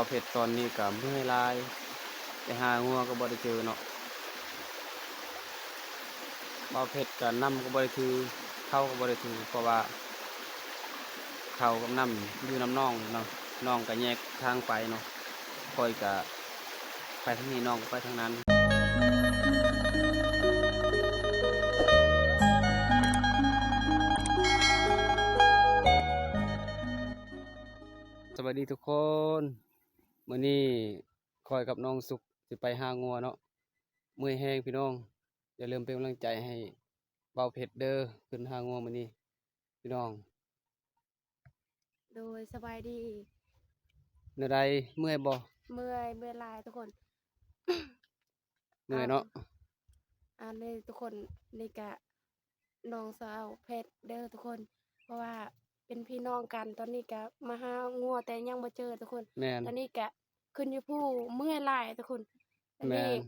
ບ່າວເພັດຕອນນີ້ກະເມື່ອຍຫຼາຍ ໄປຫາງົວກະບໍ່ໄດ້ເຈີເນາະ. ບ່າວເພັດກະນ້ຳກະບໍ່ໄດ້ຖື ເຂົ້າກະບໍ່ໄດ້ຖື ເພາະວ່າເຂົ້າກັບນ້ຳຢູ່ນຳໜອງເນາະ, ໜອງກະແຍກທາງໄປເນາະ, ຂ້ອຍກະໄປທາງນີ້ ນ້ອງກະໄປທາງນັ້ນ. ສະບາຍດີທຸກຄົນ, ມື້ນີ້ຂ້ອຍກັບນ້ອງສຸກຊິໄປຫາງົວເນາະ. ເມື່ອຍແຮງພີ່ນ້ອງ, ຢ່າລືມເປັນກຳລັງໃຈໃຫ້ບ່າວເພັດເດີ ຂຶ້ນຫາງົວມື້ນີ້ພີ່ນ້ອງ. ໂດຍ ສະບາຍດີ. ແນວໃດ ເມື່ອຍບໍ່? ເມື່ອຍ ເມື່ອຍຫຼາຍທຸກຄົນ. ເມື່ອຍເນາະ. ອັນນີ້ທຸກຄົນ ນີ້ກະນ້ອງສາວເພັດເດີທຸກຄົນ, ເພາະວ່າເປັນພີ່ນ້ອງກັນ. ຕອນນີ້ກະມາຫາງົວແຕ່ຍັງບໍ່ເຈີທຸກຄົນ. ແມ່ນ. ຕອນນີ້ກະຂຶ້ນຢູ່ພູ ເມື່ອຍຫຼາຍທຸກຄົນ. ແມ່ນ. ອັນນີ້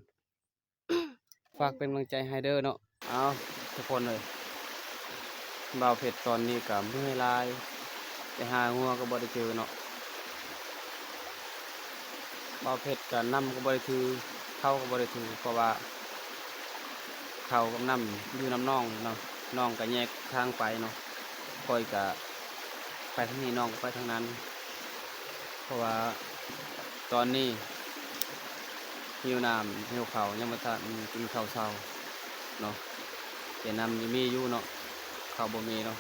ຝາກເປັນກຳລັງໃຈໃຫ້ເດີເນາະ. ເອົາ ທຸກຄົນເອີຍ, ບ່າວເພັດຕອນນີ້ກະເມື່ອຍຫຼາຍ, ໄປຫາງົວກະບໍ່ໄດ້ເຈີເນາະ. ບ່າວເພັດກະນ້ຳກະບໍ່ໄດ້ຖື ເຂົ້າກະບໍ່ໄດ້ຖື ເພາະວ່າເຂົ້າກັບນ້ຳຢູ່ນຳໜອງເນາະ, ໜອງກະແຍກທາງໄປເນາະ, ຂ້ອຍກະໄປທາງນີ້ ນ້ອງກະໄປທາງນັ້ນ. ເພາະວ່າຕອນນີ້ຫິວນ້ຳຫິວເຂົ້າ ຍັງບໍ່ທັນກິນເຂົ້າເຊົ້າເນາະ, ແຕ່ນ້ຳນີ້ມີຢູ່ເນາະ, ເຂົ້າບໍ່ມີເນາະ.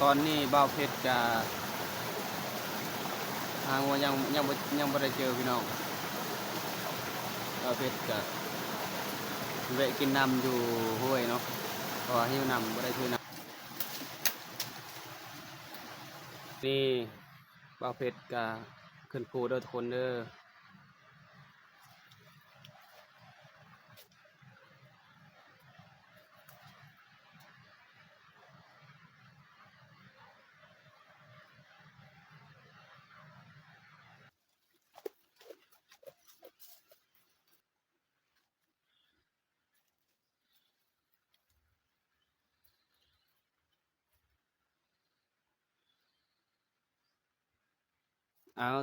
ຕອນນີ້ບ່າວເພັດກະຫາງົວຍັງ ຍັງບໍ່ ຍັງບໍ່ໄດ້ເຈີພີ່ນ້ອງ. ບ່າວເພັດກະແວະກິນນ້ຳຢູ່ຫ້ວຍເນາະ ເພາະວ່າຫິວນ້ຳ ບໍ່ໄດ້ຖືນ້ຳ. ນີ້ບ່າວເພັດກະຂຶ້ນພູເດີທຸກຄົນເດີ. ເອົາ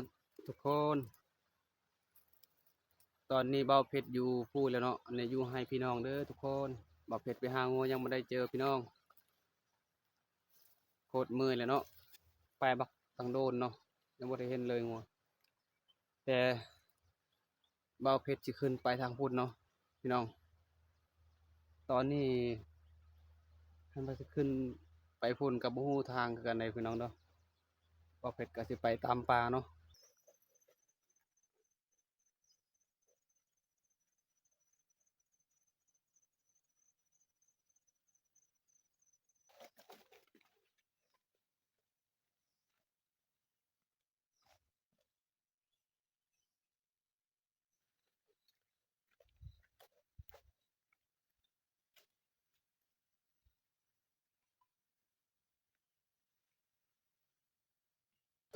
ທຸກຄົນ ຕອນນີ້ບ່າວເພັດຢູ່ພູແລ້ວເນາະ, ອັນນີ້ຢູ່ໃຫ້ພີ່ນ້ອງເດີທຸກຄົນ. ບ່າວເພັດໄປຫາງົວຍັງບໍ່ໄດ້ເຈີພີ່ນ້ອງ. ໂຄດເມື່ອຍແລ້ວເນາະ, ໄປບັກຕັ້ງໂດນເນາະ ຍັງບໍ່ໄດ້ເຫັນເລີຍງົວ. ແຕ່ບ່າວເພັດຊິຂຶ້ນໄປທາງພຸ້ນເນາະພີ່ນ້ອງ. ຕອນນີ້ຄັນວ່າຊິຂຶ້ນໄປພຸ້ນກະບໍ່ຮູ້ທາງຄືກັນໃດພີ່ນ້ອງເດີ. ບ່າວເພັດກະຊິໄປຕາມປ່າເນາະ.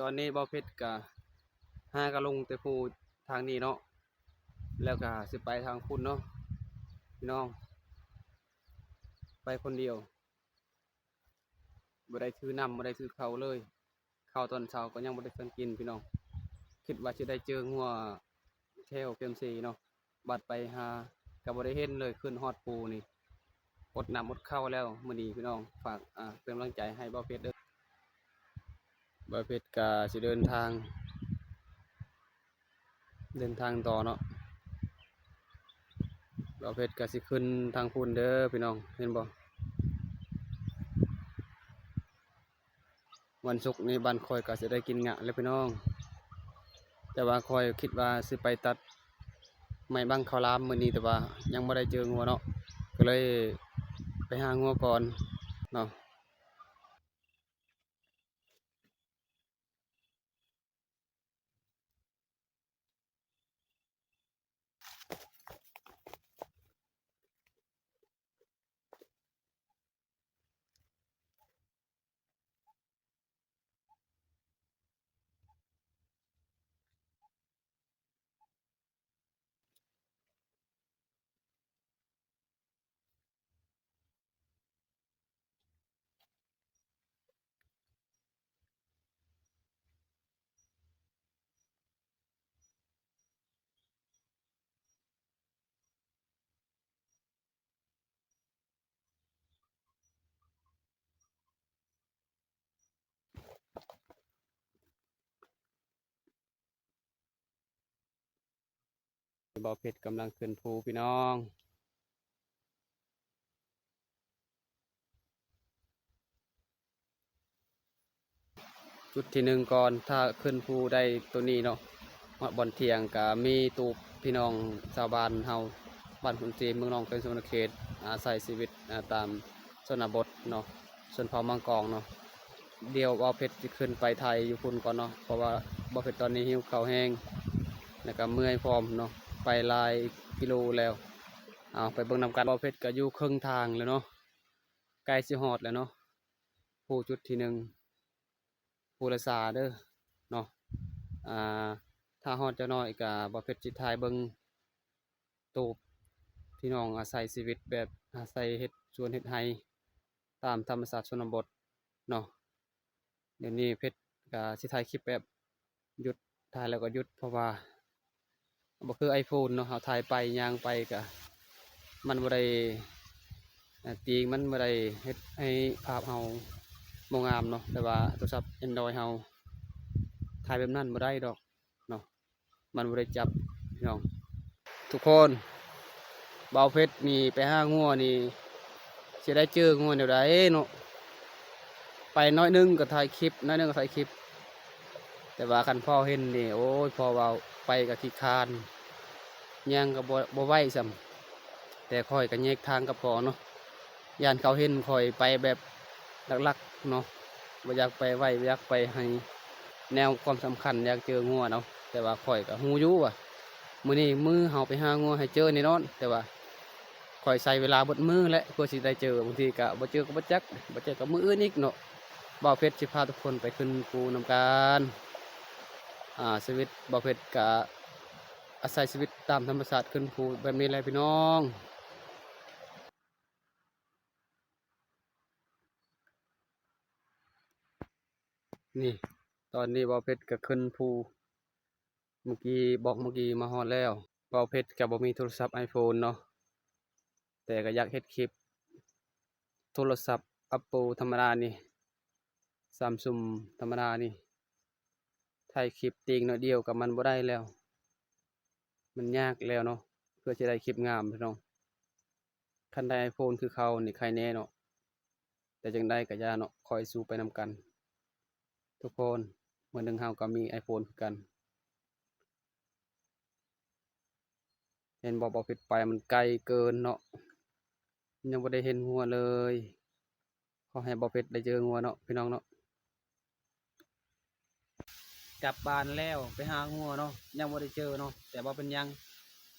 ຕອນນີ້ບ່າວເພັດກະຫາກະລົງແຕ່ພູທາງນີ້ເນາະ ແລ້ວກະຊິໄປທາງພຸ້ນເນາະພີ່ນ້ອງ ໄປຄົນດຽວ ບໍ່ໄດ້ຖືນ້ຳ ບໍ່ໄດ້ຖືເຂົ້າເລີຍ ເຂົ້າຕອນເຊົ້າກໍຍັງບໍ່ໄດ້ທັນກິນພີ່ນ້ອງ ຄິດວ່າຊິໄດ້ເຈີງົວແຖວເຂັມສີ່ເນາະ ບັດໄປຫາກໍບໍ່ໄດ້ເຫັນເລີຍ ຂຶ້ນຮອດພູນີ້ ອົດນ້ຳອົດເຂົ້າແລ້ວມື້ນີ້ພີ່ນ້ອງ ຝາກ ອ່າ ເປັນກຳລັງໃຈໃຫ້ບ່າວເພັດເດີ້ ບ່າວເພັດກະຊິເດີນທາງ ເດີນທາງຕໍ່ເນາະ ບ່າວເພັດກະຊິຂຶ້ນທາງພຸ້ນເດີ້ພີ່ນ້ອງ ເຫັນບໍ່ ວັນສຸກນີ້ບ້ານຂ້ອຍກໍຊິໄດ້ກິນງະແລ້ວພີ່ນ້ອງ ແຕ່ວ່າຂ້ອຍຄິດວ່າຊິໄປຕັດໄມ້ບັງເຂົ້າຫຼາມມື້ນີ້ ແຕ່ວ່າຍັງບໍ່ໄດ້ເຈີງົວເນາະ ກໍເລີຍໄປຫາງົວກ່ອນເນາະ. บ่าวเพชรกำลังขึ้นภูพี่น้อง จุดที่หนึ่งก่อน ถ้าขึ้นภูได้ตัวนี้เนาะ ฮอดบ่อนเที่ยงก็มีตูบพี่น้องชาวบ้านเฮา บ้านคนจีน เมืองหนองเต็ง สะหวันนะเขต อาศัยชีวิต อ่า ตามชนบทเนาะ ชนเผ่ามังกรเนาะ เดี๋ยวบ่าวเพชรสิขึ้นไปถ่ายอยู่พุ้นก่อนเนาะ เพราะว่าบ่าวเพชรตอนนี้หิวข้าวแฮง แล้วก็เมื่อยพร้อมเนาะ ไปหลายกิโลแล้ว เอาไปเบิ่งนำกัน บ่าวเพชรก็อยู่ครึ่งทางแล้วเนาะ ใกล้สิฮอดแล้วเนาะ ภูจุดที่หนึ่ง ภูละสาเด้อเนาะ อ่า ถ้าฮอดจักหน่อยก็บ่าวเพชรสิถ่ายเบิ่ง ตูบพี่น้องอาศัยชีวิตแบบอาศัยเฮ็ดสวนเฮ็ดไร่ตามธรรมชาติชนบทเนาะ เดี๋ยวนี้เพชรก็สิถ่ายคลิปแบบหยุด ถ่ายแล้วก็หยุด เพราะว่าบ่คือไอโฟนเนาะ เฮาถ่ายไปย่างไปก็มันบ่ได้ อ่า ตีงมันบ่ได้เฮ็ดให้ภาพเฮาบ่งามเนาะ แต่ว่าโทรศัพท์แอนดรอยเฮาถ่ายแบบนั้นบ่ได้ดอกเนาะ มันบ่ได้จับพี่น้อง ทุกคน บ่าวเพชรนี่ไปหางัวนี่ สิได้เจองัวแนวใดเนาะ ไปน้อยหนึ่งก็ถ่ายคลิป น้อยหนึ่งก็ถ่ายคลิป แต่ว่าคันพ่อเห็นนี่ โอ้ย พ่อว่าไปก็ขี้คร้าน ย่างก็บ่ บ่ไหวซ้ำ แต่ข้อยก็แยกทางกับพ่อเนาะ ย่านเขาเห็นข้อยไปแบบลักๆเนาะ บ่อยากไปไว บ่อยากไปให้แนวความสำคัญ อยากเจองัวเนาะ แต่ว่าข้อยก็ฮู้อยู่ว่ามื้อนี้มื้อเฮาไปหางัวให้เจอแน่นอน แต่ว่าข้อยใช้เวลาเบิดมื้อแหละ เพื่อสิได้เจอ บางทีก็บ่เจอก็บ่จัก บ่เจอก็มื้ออื่นอีกเนาะ บ่าวเพชรสิพาทุกคนไปขึ้นภูนำกัน อ่า ชีวิตบ่าวเพชรก็อาศัยชีวิตตามธรรมชาติขึ้นภูแบบนี้แหละพี่น้อง นี่ ตอนนี้บ่าวเพชรก็ขึ้นภู เมื่อกี้ บอกเมื่อกี้มาฮอดแล้ว บ่าวเพชรก็บ่มีโทรศัพท์ไอโฟนเนาะ แต่ก็อยากเฮ็ดคลิป โทรศัพท์แอปเปิลธรรมดานี่ ซัมซุงธรรมดานี่ ถ่ายคลิปตีงน้อยเดียวก็มันบ่ได้แล้ว มันยากแล้วเนาะ เพื่อสิได้คลิปงามพี่น้อง คันได้ไอโฟนคือเขานี่ไคแน่เนาะ แต่จั่งใดก็อย่าเนาะ ค่อยสู้ไปนำกัน ทุกคน มื้อหนึ่งเฮาก็มีไอโฟนคือกัน เห็นบ่ บ่าวเพชรไปมันไกลเกินเนาะ ยังบ่ได้เห็นงัวเลย ขอให้บ่าวเพชรได้เจองัวเนาะ พี่น้องเนาะ กลับบ้านแล้ว ไปหางัวเนาะ ยังบ่ได้เจอเนาะ แต่บ่เป็นหยัง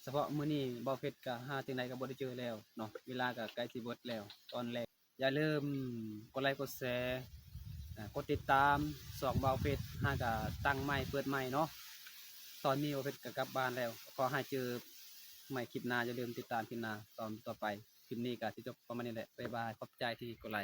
เฉพาะมื้อนี้บ่าวเพชรก็หาจั่งใดก็บ่ได้เจอแล้วเนาะ เวลาก็ใกล้สิเบิดแล้ว ตอนแลง อย่าลืมกดไลค์กดแชร์ ອ່າ ກົດຕິດຕາມຊ່ອງບ່າວເຟດ ຫາກະຕັ້ງໃໝ່ ເປີດໃໝ່ເນາະ. ຕອນນີ້ບ່າວເຟດກະກັບບ້ານແລ້ວ. ຂໍໃຫ້ເຈີໃໝ່ຄລິບໜ້າ, ຢ່າລືມຕິດຕາມຄລິບໜ້າຕອນຕໍ່ໄປ. ຄລິບນີ້ກະຊິຈົບປະມານນີ້ແຫຼະ. ບາຍບາຍ, ຂອບໃຈທີ່ກົດໄລ.